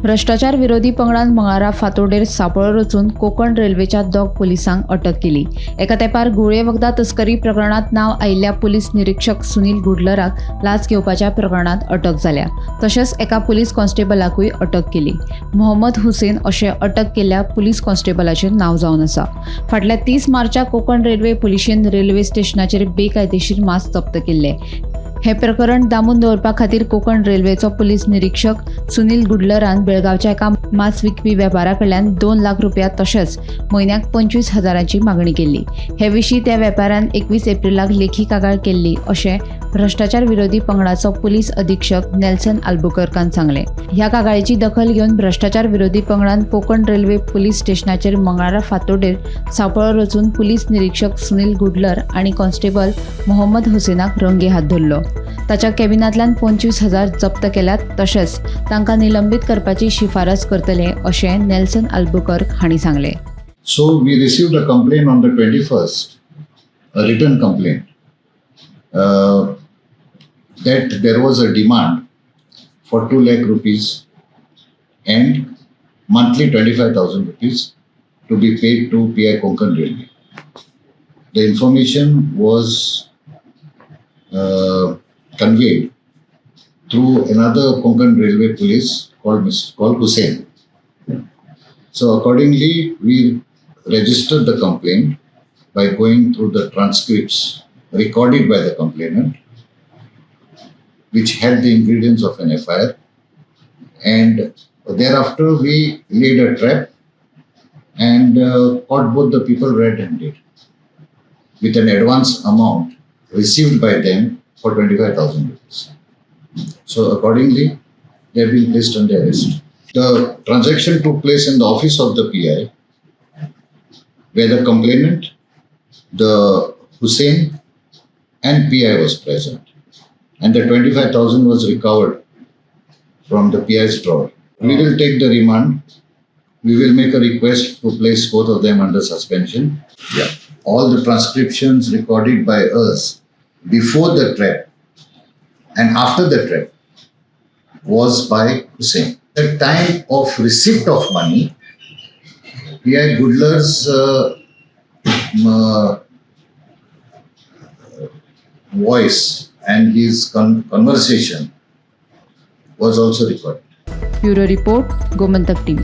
भ्रश्टाचार विरोधी पंगडान मंगळारा फातोडेर सांपळो रचून कोकण रेल्वेच्या दोग पुलिसांक अटक केली. एका तेंपार घुंवळे वखदां तस्करी प्रकरणांत नांव आयिल्ल्या पुलीस निरीक्षक सुनील गुडलराक लाच घेवपाच्या प्रकरणांत अटक जाल्या. तशेंच एका पुलीस कॉन्स्टेबलाकूय अटक केली. मोहम्मद हुसेन अशें अटक केल्ल्या पुलीस कॉन्स्टेबलाचें नांव जावन आसा. फाटल्या 30 मार्चाक कोकण रेल्वे पुलिशेन रेल्वे स्टेशनाचेर बेकायदेशीर मांस जप्त केल्ले. हे प्रकरण दामून दवरपा खातीर कोकण रेल्वेचो पुलीस निरीक्षक सुनील गुडलरान बेळगांवच्या एका मांस विकपी वेपाऱ्या कडल्यान 2 लाख रुपया तशेंच म्हयन्याक 25,000 मागणी केल्ली. हे विशीं त्या वेपाऱ्यान 21 एप्रिलाक लेखी कागाळ केल्ली अशें भ्रश्टाचार विरोधी पंगडाचो पुलीस अधीक्षक नेल्सन आल्बुकर्कान सांगलें. ह्या कागाळीची दखल घेवन भ्रश्टाचार विरोधी पंगडान कोकण रेल्वे पुलीस स्टेशनाचेर मंगळारा फातोडेर सांपळो रचून पुलीस निरीक्षक सुनील गुडलर आनी कॉन्स्टेबल मोहम्मद हुसेनाक रंगे हात धरलो. ताच्या कॅबिनांतल्यान 25,000 जप्त केल्यात तशेंच तांकां निलंबीत करपाची शिफारस करतले अशें नेल्सन आल्बुकर्क हांणी सांगलें. So we received a complaint on the 21st, a written complaint, that there was a demand for 2 lakh rupees and monthly 25,000 rupees to be paid to PI Konkan Railway. The information was conveyed through another Konkan Railway police called Hussein. So accordingly, we registered the complaint by going through the transcripts recorded by the complainant, which had the ingredients of an FIR. And thereafter, we laid a trap and caught both the people red-handed with an advance amount received by them for 25,000 rupees. So accordingly, they have been placed under arrest. The transaction took place in the office of the PI, where the complainant, the Hussein, and PI was present. And the 25,000 was recovered from the PI's drawer. We will take the remand. We will make a request to place both of them under suspension. Yeah. All the transcriptions recorded by us before the trap and after the trap was by Hussein. The time of receipt of money, PI Goodler's voice and his conversation was also recorded. Bureau report, Gomantak TV.